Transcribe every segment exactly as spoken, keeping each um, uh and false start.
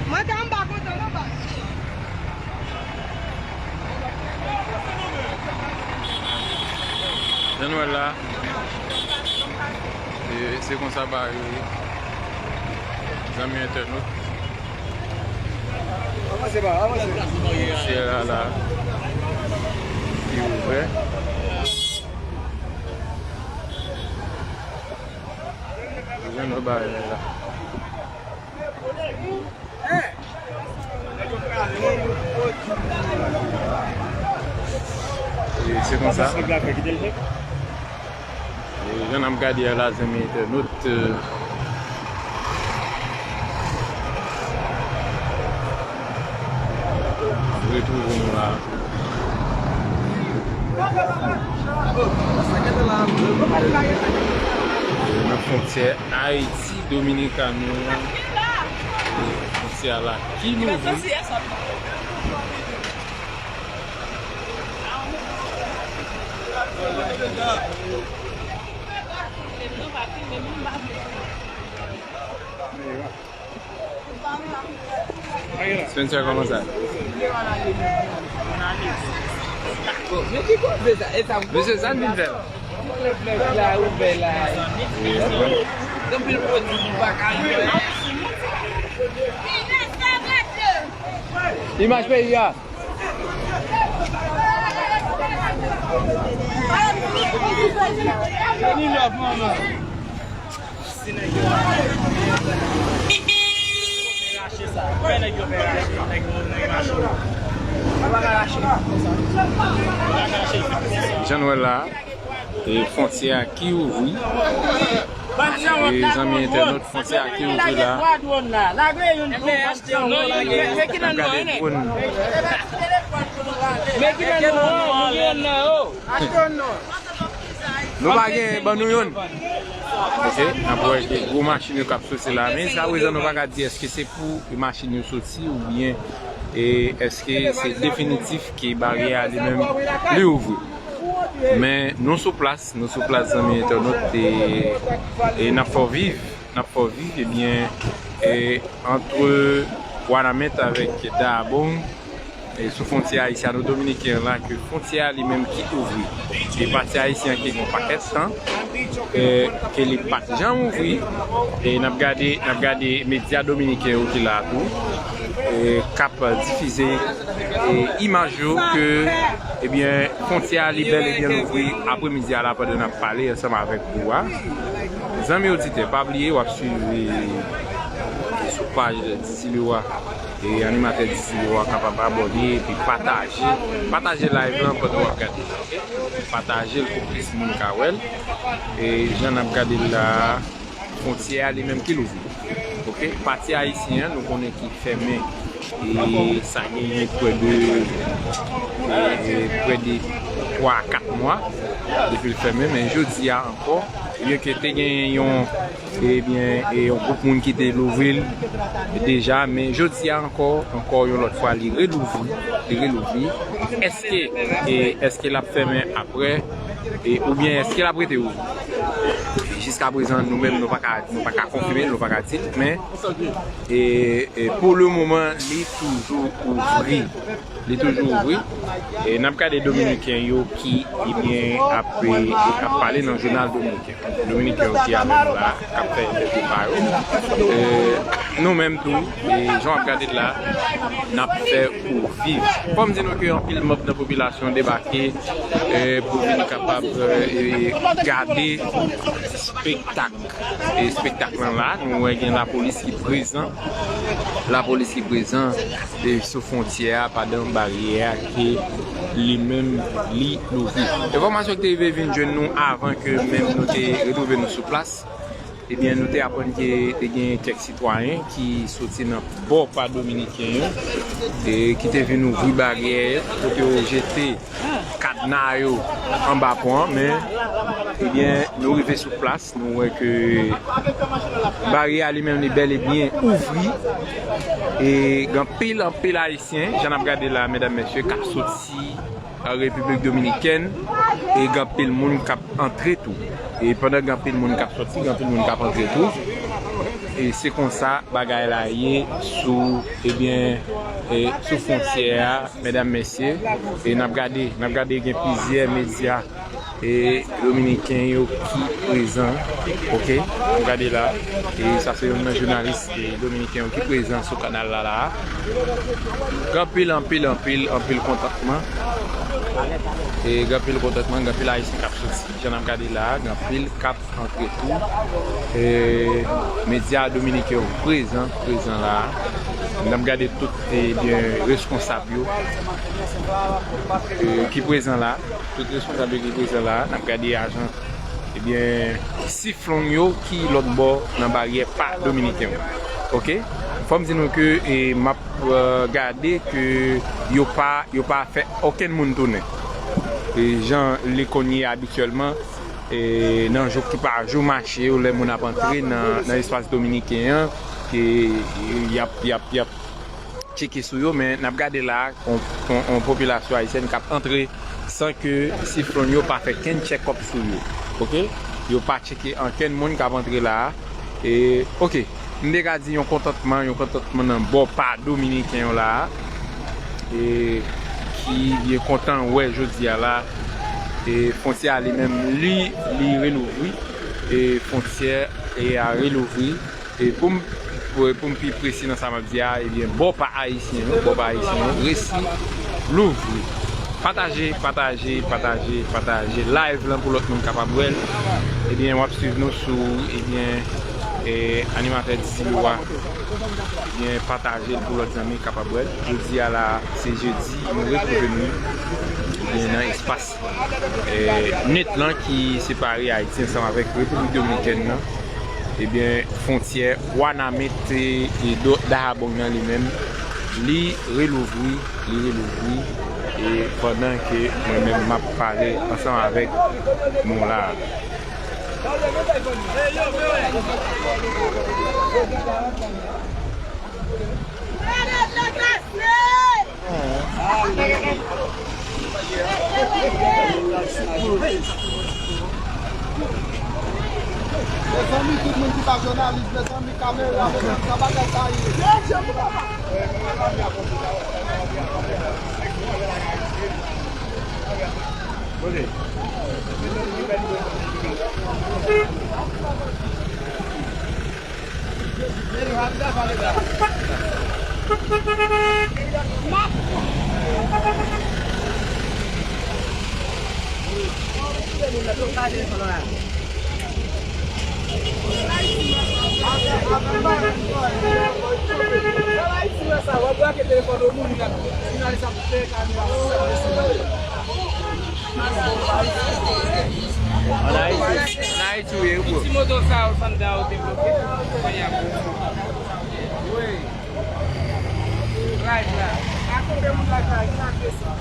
Mwen ta m pa kontan non, baz. Jan nou wè l la, e, se konsa bagay yo ye. Zanmi entènot. Fwontyè a la ki ouvè. Jan nou wè bagay la. E se konsa. E jan n ap gade a la, zanmi entènot, e, nou retwouve nou la. Nan fwontyè Ayiti Dominikano, fwontyè a la ki louvri. Spencer, kòman sa? Mesye, sa n vin fè? Imaj peyi a. Jan nou wè la, e fwontyè a ki ouvri. E zanmi entènot, fwontyè a ki ouvri la. N ap gade dwòn. Nou pa gen, ban nou youn. Ok, n ap wè de gwo machin yo k ap soti la. Men jiskaprezan nou pa ka di èske se pou machin yo soti oubyen, e, èske se definitif ke baryè a li menm li ouvri. Men nou sou plas, nou sou plas, zanmi entènot, e, e n ap fè w viv, n ap fè w viv, ebyen, e, antre Wanament avèk Dahabong, e, sou fwontyè ayisyano-dominiken an la, ke fwontyè a li menm ki ouvri. E pati ayisyen an ki gen yon pakèt tan, e, ke li pa t janm ouvri. E n ap gade, n ap gade medya dominiken yo ki la tou, e, k ap difize, e, imaj yo ke, ebyen, fwontyè a li bèl e byen louvri apremidi a la pandan n ap pale ansanm avèk ou a. Zanmi oditè, pa bliye w ap swiv, e, sou paj Didi Leroy. E animatè Didi Leroy kapab abòne epi pataje. Pataje live lan pandan w ap gade. Pataje l pou plis moun ka wè l. E jan n ap gade l la, fwontyè a li menm ki louvri. Ok? Pati ayisyen an, nou konnen ki fèmen. E sa genyen prè de, e, e, prè de twa a kat mwa depi l fèmen. Men jodi a ankò, byenke te genyen yon Ebyen, e yon gwoup moun ki te louvri l deja, men jodi a ankò, ankò yon lòt fwa, li relouvri, li relouvri. Èske, e, èske l ap fèmen apre, e, oubyen èske l ap rete ouvri? Jiskaprezan, nou menm, nou pa ka, nou pa ka konfime l, nou pa ka di l, men, e, e, pou le moman, li toujou ouvri. Li toujou ouvri. E n ap gade Dominiken yo ki, ebyen, ap, ap pale nan jounal dominiken. Dominiken yo ki avè nou la, k ap fè entèvyou pa yo. E nou menm tou, e jan w ap gade l la, n ap fè ou viv. Fò m di nou ke anpil manm nan popilasyon debake, e pou vin kapab, e, gade spektak. E spektak lan la, nou wè gen lapolis ki prezan. Lapolis ki prezan, e, sou fwontyè a, pandan baryè a ke li menm li louvri. Enfòmasyon ki te rive vin jwenn nou avan ke menm nou te retwouve nou sou plas, Ebyen, nou te aprann ke te gen kèk sitwayen ki soti nan bò pa dominiken yo, e ki te vin ouvri baryè, kote yo jete kadna yo anba pon an, men, ebyen, nou rive sou plas, nou wè ke baryè a li menm li bèl e byen ouvri, e gen anpil, anpil Ayisyen, jan n ap gade la, medam, mesye, k ap soti Repiblik Dominikèn, e gen anpil moun k ap antre tou. E pandan gen anpil moun k ap soti, gen anpil moun k ap antre tou. E se konsa bagay la ye sou, ebyen, e sou fwontyè a, medam, mesye. E n ap gade, n ap gade gen plizyè medya, e dominiken yo ki prezan, oke? N ap gade la. E sa se youn nan jounalis, e dominiken yo ki prezan sou kanal la, la. Gen anpil, anpil, anpil, anpil kontantman. E gen anpil kontantman, gen anpil Ayisyen k ap soti. Jan n ap gade la, gen anpil k ap antre tou. E medya dominiken yo prezan, prezan la. N ap gade tout, ebyen, responsab yo, e ki prezan la. Tout responsab yo ki prezan la. N ap gade ajan, ebyen, siflon yo ki lòt bò nan baryè pa dominiken yo. Oke? Fò m di nou ke, e, m ap, e, gade ke yo pa, yo pa fè okenn moun tounen. E jan li konn ye abityèlman, e, nan jou ki pa jou mache yo, lè moun ap antre nan, nan espas dominiken an, ke y ap, y ap, y ap tcheke sou yo, men n ap gade la, on, on, on popilasyon ayisyèn k ap antre san ke siflon yo pa fè kenn tchèkòp sou yo. Oke? Yo pa tcheke ankenn moun k ap antre la a. E, oke, m te ka di yon kontantman, yon kontantman nan bò pa dominiken yo la a. E, ki byen kontan wè jodi a la. E, fwontyè a li menm, li, li relouvri. E, fwontyè, e, a relouvri. E pou m, pou, pou m pi presi nan sa m ap di a, ebyen, bò pa ayisyen yo, bò pa ayisyen yo, resi louvri. Pataje, pataje, pataje, pataje live lan pou lòt moun kapab wè l. Ebyen, w ap swiv nou sou, ebyen, e, animatè Dizilou a. Ebyen, pataje l pou lòt zanmi kapab wè l. Jodi a la, se jedi, nou retwouve nou, ebyen, nan espas, e, nèt lan ki separe Ayiti ansanm avèk Repiblik Dominikèn nan. Ebyen, fwontyè Wanament e, e do-, Dahabong nan li menm, li relouvri, li relouvri, e pandan ke mwen menm m ap pale ansanm avèk nou la. Mezanmi, tout moun ki pa jounalis, mezanmi, kamera, mezanmi, sa bagay sa ye. An Ayiti, an Ayiti, wi, bro. Ti moto sa yo, Sanda yo te bloke. Kounye a, bro. Wi. Live la. A konbyen moun live la? Ki nan de san.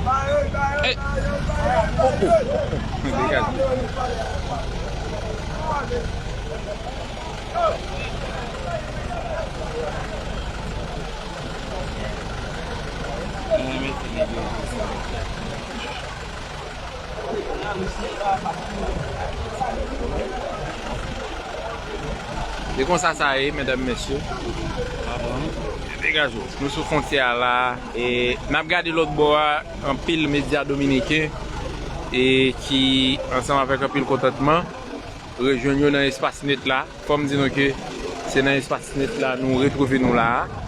Ba yo, ba yo, ba yo, ba yo, ba yo. Degaje. E konsa sa ye, medam, mesye. Degaje w. Nou sou fwontyè a la, e n ap gade lòt bò a, anpil medya dominiken, e ki ansanm avèk anpil kontantman, rejwenn yo nan espas nèt la. Fò m di nou ke se nan espas nèt la nou retwouve nou la a.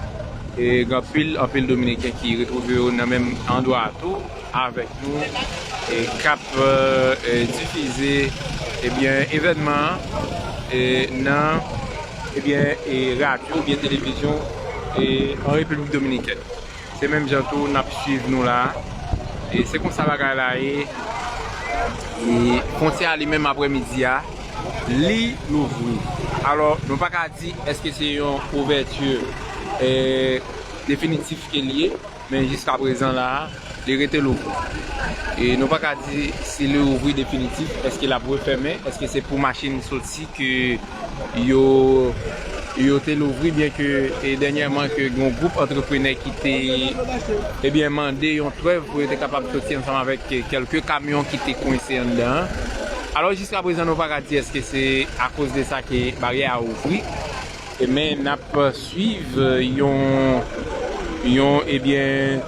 E gen anpil, anpil dominiken ki retwouve yo nan menm andwa a tou avèk nou, e k ap, e, e, difize, ebyen, evènman an, e, nan, ebyen, e, radyo oubyen televizyon, e, an Repiblik Dominikèn. Se menm jan tou n ap swiv nou la. E se konsa bagay la ye. E fwontyè a li menm aprèmidi a, Li louvri. Alò, nou pa ka di èske se yon ouvèti, e, definitif ke li ye, men jiskaprezan la, li rete louvri. E nou pa ka di si li ouvri definitif, èske l ap refèmen, èske se pou machin soti ke yo, yo te louvri, byen ke, e, dènyèman ke gen yon gwoup antreprenè ki te, ebyen, mande yon trèv pou yo te kapab soti ansanm avèk kèlke kamyon ki te kwense anndan an. Alò, jiskaprezan, nou pa ka di èske se akoz de sa ke baryè a ouvri, e, men n ap swiv yon, yon, ebyen,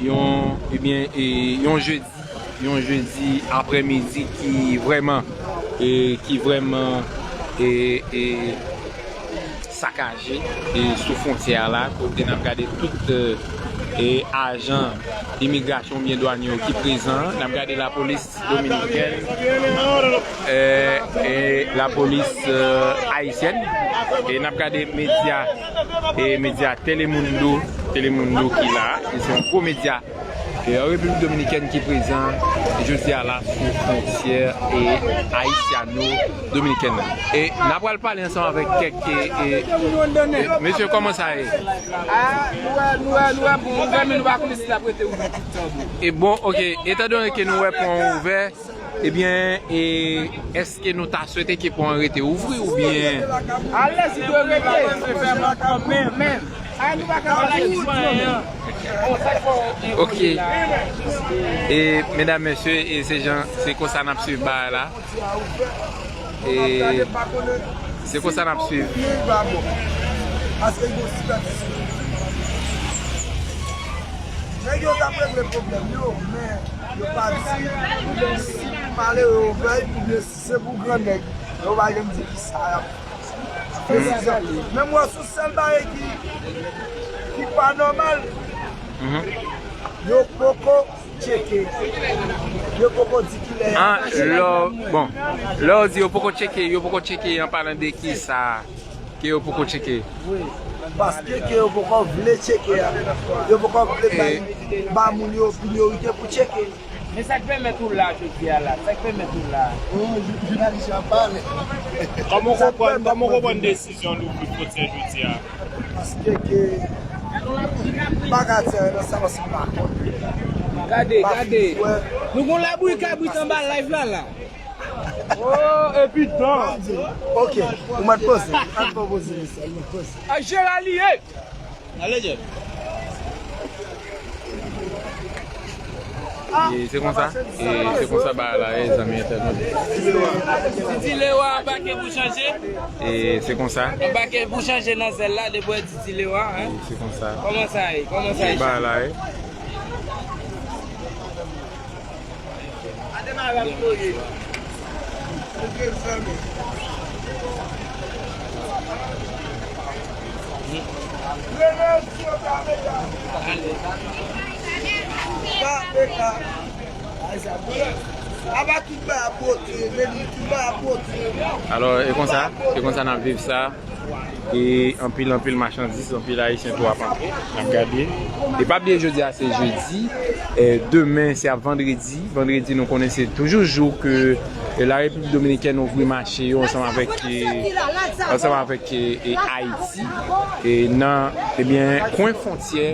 yon, ebyen, e, yon jedi, yon jedi aprèmidi ki vrèman, e, ki vrèman, e, e, sakaje, e, sou fwontyè a la, kote n ap gade tout, e, e, ajan imigrasyon oubyen dwanye yo ki prezan, n ap gade lapolis dominikèn, e, e, lapolis, e, ayisyèn, e n ap gade medya, e, medya Telemundo, Telemundo ki la, e se yon gwo medya, e, an Repiblik Dominikèn ki prezan jodi a la sou fwontyè, e, ayisyano-dominikèn nan. E n ap pral pale ansanm avèk kèk, e, e, e, mesye, kòman sa ye? Ah, nou wè, nou wè, nou wè pon ouvè, men nou pa konnen si l ap rete ouvè tout tan, bro. E bon, ok, etandone ke nou wè pon ouvè, ebyen, e, èske nou ta swete ke pon an rete ouvri oubyen? Alèz, li dwe rete. Men, men, a, nou pa ka pase di non, men. Ok. E, medam, mesye, e se jan, se konsa n ap swiv bagay la. E se konsa n ap swiv. Paske gen sipèvizyon. Nèg yo t ap regle pwoblèm yo, men yo pa di si malere yo vèy oubyen si se pou grannèg. Yo pa janm di ki sa y ap fè. Men m wè sou sèl bagay ki, ki pa nòmal, yo poko tcheke. Yo poko di kilè y ap. Ah, lè w, bon, lè w di yo poko tcheke, yo poko tcheke an palan de ki sa ke yo poko tcheke? Paske ke yo poko vle tcheke a. Yo poko vle bay, ba moun yo priyorite pou tcheke. Men sa k pèmèt ou la jodi a la? Sa k pèmèt ou la? Bon, jounalis yo ap pale. Kòman w konprann, kòman w konprann desizyon louvri fwontyè jodi a? Paske ke bagay sa yo nan sa, paske m pa konn. Gade, gade. Nou gon labri kabrit anba live la, la. Oh, epi dan. Ok, ou mèt poze. Ann poze, mesye, ou mèt poze. A Jera li ye. Ale, Jeff. E se konsa, e se konsa bagay la ye, zanmi entènot. Didi Lewa anbake pou chanje. E se konsa. Anbake pou chanje nan zèl la, depi w wè Didi Lewa, hein. E se konsa. Kòman sa ye? Kòman sa ye? Bagay la ye. Alò, e konsa, e konsa n ap viv sa. E anpil, anpil machandiz, anpil Ayisyen tou ap antre. N ap gade. E pa bliye, jodi a se jedi. E demen se ap vandredi. Vandredi, nou konnen se toujou jou ke, e, la Repiblik Dominikèn ouvri mache yo ansanm avèk, e, ansanm avèk, e, e, Ayiti. E nan, ebyen, kwen fwontyè,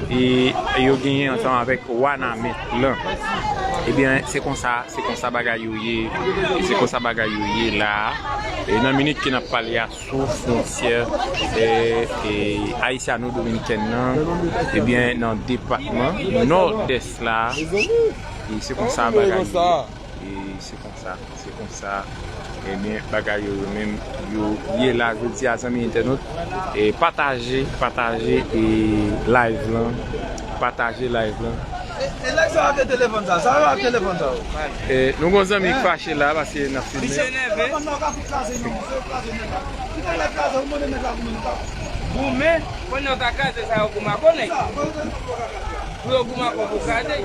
e, e yo genyen ansanm avèk Wanament lan. Ebyen, se konsa, se konsa bagay yo ye, e se konsa bagay yo ye la. E nan minit ke n ap pale a, sou fwontyè, e, e, ayisyano-dominikèn nan, ebyen, nan depatman Nòdès la, e se konsa bagay yo ye. E se konsa, se konsa, ebyen, bagay yo, yo menm, yo ye la jodi a, zanmi entènot. E pataje, pataje, e live lan, pataje live lan. E, e nèg sa yo ak telefòn sa, sa yo ak telefòn sa yo? E, nou gon zanmi k fache la, paske n ap filme. Misye nève. Telefòn nan yo ka fout kraze non, misye yo kraze nèg la. Kite nèg kraze, ou mande nèg la goumen nou pa. Goumen, konnen yo ta kraze sa yo goumen ak nèg. Pou yo goumen ak pou kraze.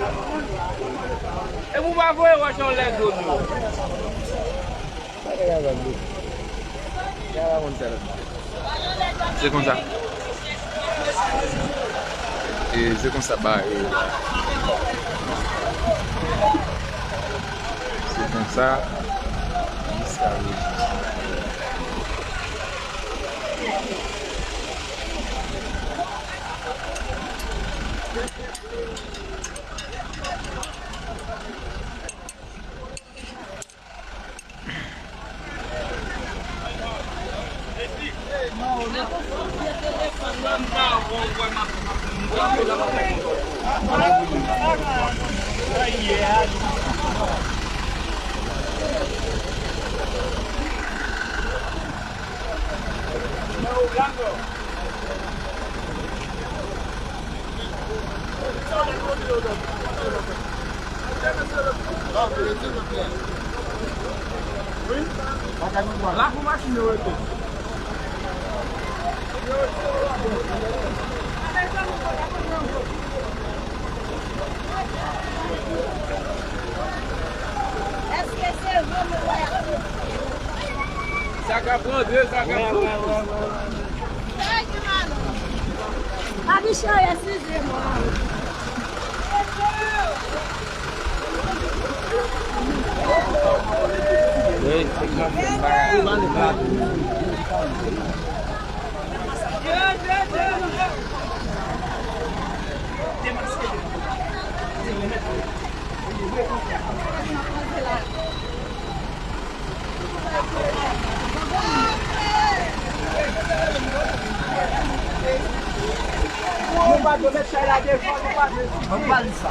E pou pa voye wòch anlè do nou. Se konsa. E se konsa bagay yo ye la. Se konsa. La pou machin yo rete. Èske se vre nou wè? Sa ka pran de, sa ka pran plis. Abi cheri, eskize mwen. Nou pa dwe met chay la devan, nou pa dwe. Ban m pale sa.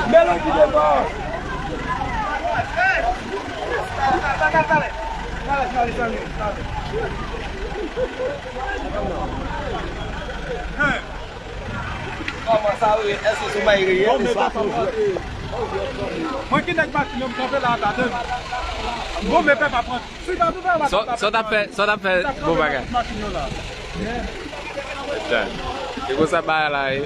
Melodi devan. Kòman sa ye? Èske se yon bagay reyèl? Mwen ki nèg matin yo, m kanpe la ata, tande. Bon, men pèp ap pran. Sa, sa w t ap fè, sa w t ap fè, bon bagay. Chay. Se konsa bagay la ye.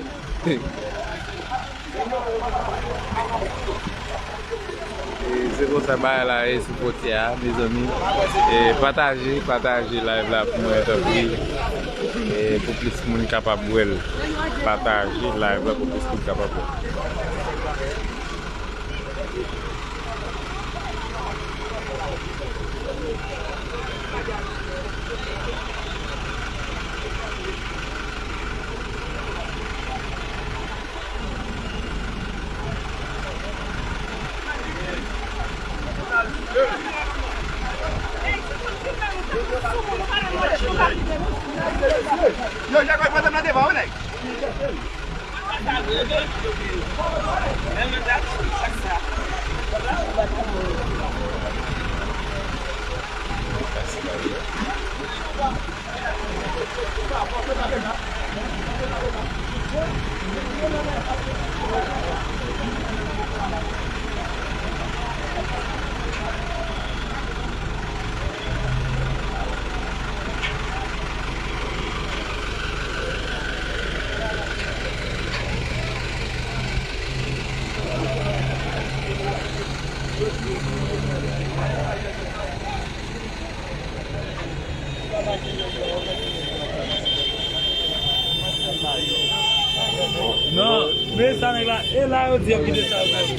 E se konsa bagay la ye sou fwontyè a, mezanmi. E pataje, pataje live la pou mwen, tanpri. E pou plis moun kapab wè l. Pataje live la pou plis moun kapab wè l. Yo, Jakòb, pote m nan devan, wi, nèg. Non, men sa nèg la, e la yo di yo kite sa yo fè.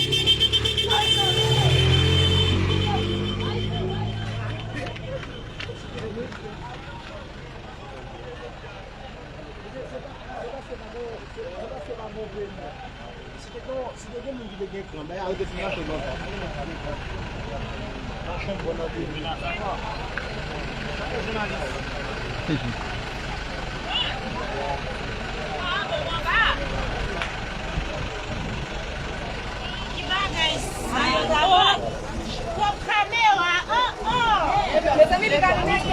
Si te gen, si te gen moun ki te gen kran, bay arete sou machann nan sa. Machann bon nan peyi la sa. Sa se jounalis. Ki bagay sa yo? Twòp kamera, oh, oh! Mezanmi, li pa nan nèg.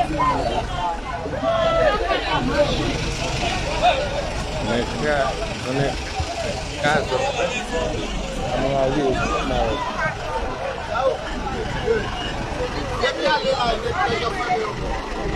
Nèg ka, nèg ka, a mwen a wi, mwen a wi.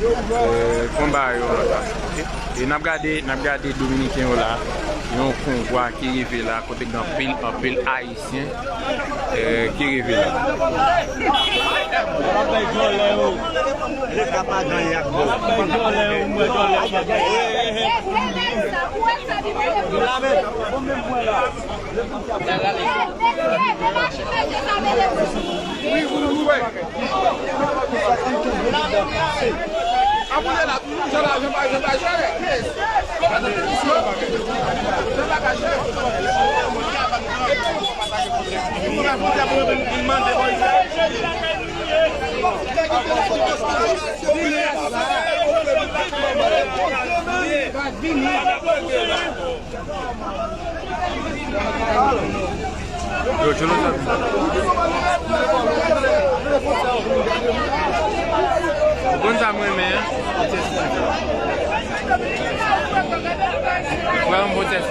Eh, konba yo la. E n ap gade, n ap gade Dominiken yo la. Yon konvwa ki rive la kote gen anpil, anpil Ayisyen, eh, ki rive la. Yo, tcholo sa. Ou konn sa m renmen, an? Frè m, bon tès.